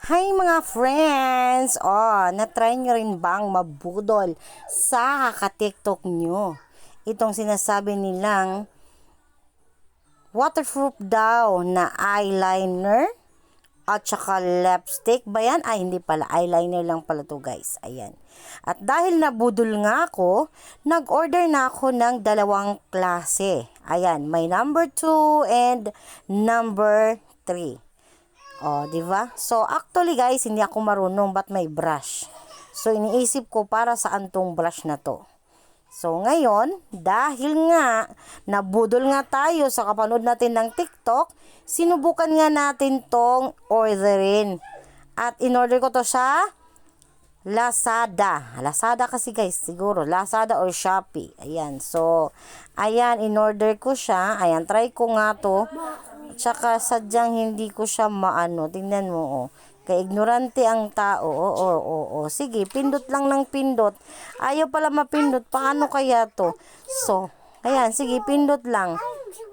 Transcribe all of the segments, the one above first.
Hi, mga friends! Oh, na-try nyo rin bang mabudol sa kaka-TikTok nyo? Itong sinasabi nilang waterproof daw na eyeliner at saka lipstick ba yan? Ay, hindi pala. Eyeliner lang pala to, guys. Ayan. At dahil nabudol nga ako, nag-order na ako ng dalawang klase. Ayan, may number 2 and number 3. Oh, di ba? So actually, guys, hindi ako marunong, but may brush. So iniisip ko para saan tong brush na to. So ngayon, dahil nga nabudol nga tayo sa kapanood natin ng TikTok, sinubukan nga natin tong orderin. At in-order ko to sa Lazada. Lazada kasi, guys, siguro. Lazada or Shopee. Ayan. So, ayan, in-order ko siya. Ayan, try ko nga to. Tsaka sadyang hindi ko siya maano. Tingnan mo, oh. Kay ignorante ang tao. Oo. Sige, pindot lang ng pindot. Ayaw pala mapindot. Paano kaya to? So, ayan, sige, pindot lang.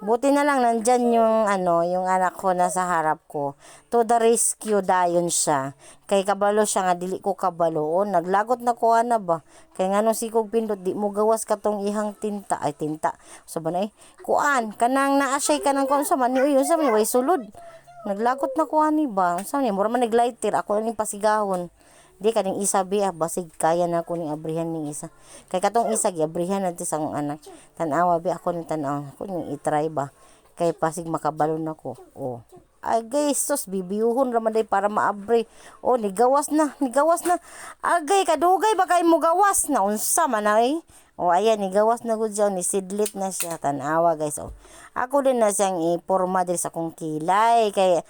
Buti na lang nandyan yung ano, yung anak ko nasa harap ko. To the rescue dayon siya. Kay kabalo siya nga dili ko kabalo. Oh, naglagot na ko ana ba. Kay ngano sikog pindot, di mo gawas katong ihang tinta, ay tinta. So ba na eh? Kuan kanang naa siya kanang kuan sa man ni, uy, unsa man ni, way sulod. Naglagot na ko ani ba. Unsa ni, mura man naglighter ako ning pasigahon. Di kaning isa bi ah, basig kaya na ako ning abrihan ning isa. Kay katong isa giabrihan natin sa akong anak. Tan-awa bi ako ning tan-aw. Ako ning i-try ba. Kay pasig makabalon ako. Oh. Agay sus, bibiyuhon ra man day para maabri. Oh, nigawas na, nigawas na. Agay, kadugay ba kay mo gawas na, unsa man ay? Oh, ayan, nigawas na gud siya, ni sidlit na siya. Tan-awa, guys, oh. Ako din na siyang iporma diri sa akong kilay kay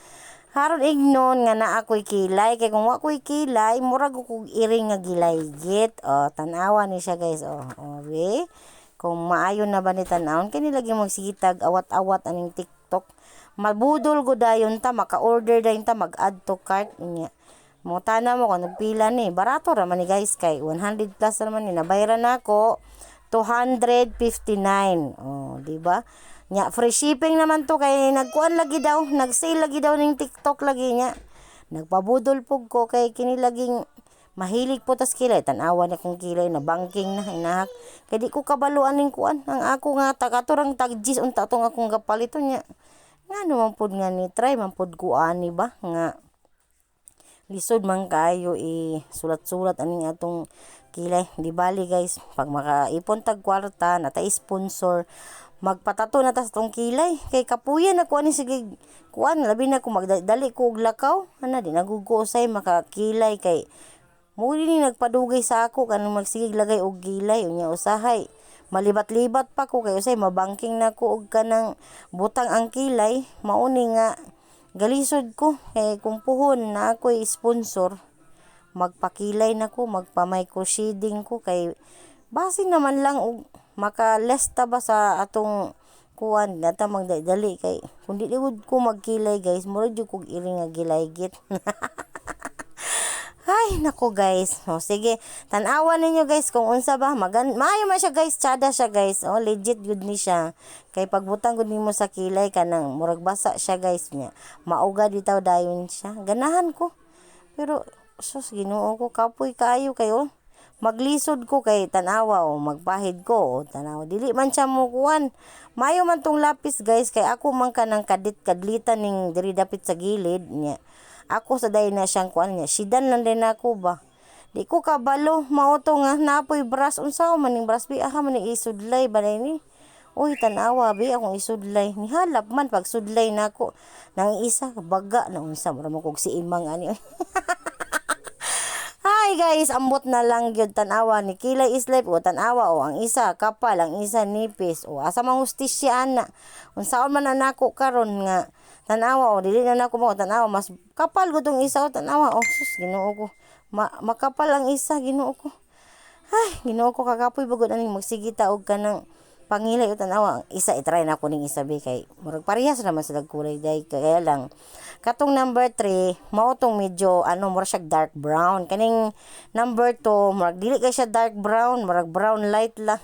haron ignon nga naa ako'y kilay, kay kung wa ko'y kilay, murag ko iring nga gilaygit. Oh, tan-awa ni siya, guys, oh. Oh, be. Kung maayo na ba ni tan-awon, kini lagi magsigitag awat-awat aning TikTok. Mabudol go dayon ta, maka-order dayon ta, mag-add to cart niya. Mo tana mo kung nagpila ni, barato ra man ni, guys, kay 100 plus ra man ni, nabayaran nako 259. Oh, di ba? Nya free shipping naman to kay nagkuan lagi daw, nag-sale lagi daw ning TikTok lagi niya. Nagpabudol pug ko kay kini laging mahilig po tas kilay. Tan-awa na kong kilay na banking na inahak. Kay di ko kabalo aning kuan. Ang ako nga tagaturang tagjis unta tong akong gapalito niya. Ngano man pud nga ni try man pud ko ani ba nga lisod man kayo i sulat-sulat aning atong kilay. Di bali, guys, pag makaipon tag kwarta, natay sponsor, magpatato na ta sa tong kilay. Kay kapuyan na ko ani, sige kuan, labi na kung magdali ko og lakaw, ana di nagugusay makakilay, kay mo ni nagpadugay sa ako kanang magsigig lagay og kilay. Unya usahay malibat-libat pa ko kay usay mabangking na ko og kanang butang ang kilay. Mauni nga galisod ko, kay kung puhon na ako'y sponsor, magpakilay na ko, magpa-micro shading ko, kay basin naman lang og maka-less ta ba sa atong kuan na ta magdali, kay kung di gud ko magkilay, guys, murag jud kog iring nga gilaygit. Ay, nako, guys. O, sige. Tan-awa ninyo, guys, kung unsa ba. Maayo man siya, guys. Tsada siya, guys. O, legit gud ni siya. Kay pagbutang gud nimo sa kilay kanang murag basa siya, guys, niya. Mauga ditaw dayon siya. Ganahan ko. Pero sus, Ginoo ko, kapoy kaayo kayo. Maglisod ko kay tanawa o magpahid ko o tanawa. Dili man siya mo kuan. Mayo man tong lapis, guys, kay ako man kanang kadit kadlitan ning diri dapit sa gilid niya. Ako sa dayon na siyang kuan niya. Sidan lang din ako ba. Di ko kabalo, mao to nga napoy brush, unsa man ning brush bi, aha man ni isudlay ba ni. Uy, tanawa bi akong isudlay. Nihalap man pag sudlay nako. Nang isa baga na, unsa mura mo kog si imang ani. Hi guys, ambot na lang gyud, tan-awa ni kilay is life o, tan-awa o, ang isa kapal, ang isa nipis o, asa man hustisya ana? Unsaon man na nako karon nga tan-awa o, dili na nako mo tan-awa, mas kapal gud tong isa o, tan-awa o, sus, Ginoo ko. Makapal ang isa, Ginoo ko. Ay, Ginoo ko, kakapoy bagod aning magsigita og kanang pangilay o, tan-awa. Ang isa, i-try na ko ning isa bi kay murag parehas naman sila kulay day, kaya lang katong number 3 mao tong medyo ano, mura siya dark brown. Kaning number 2, murag dili kay siya dark brown, murag brown light lang.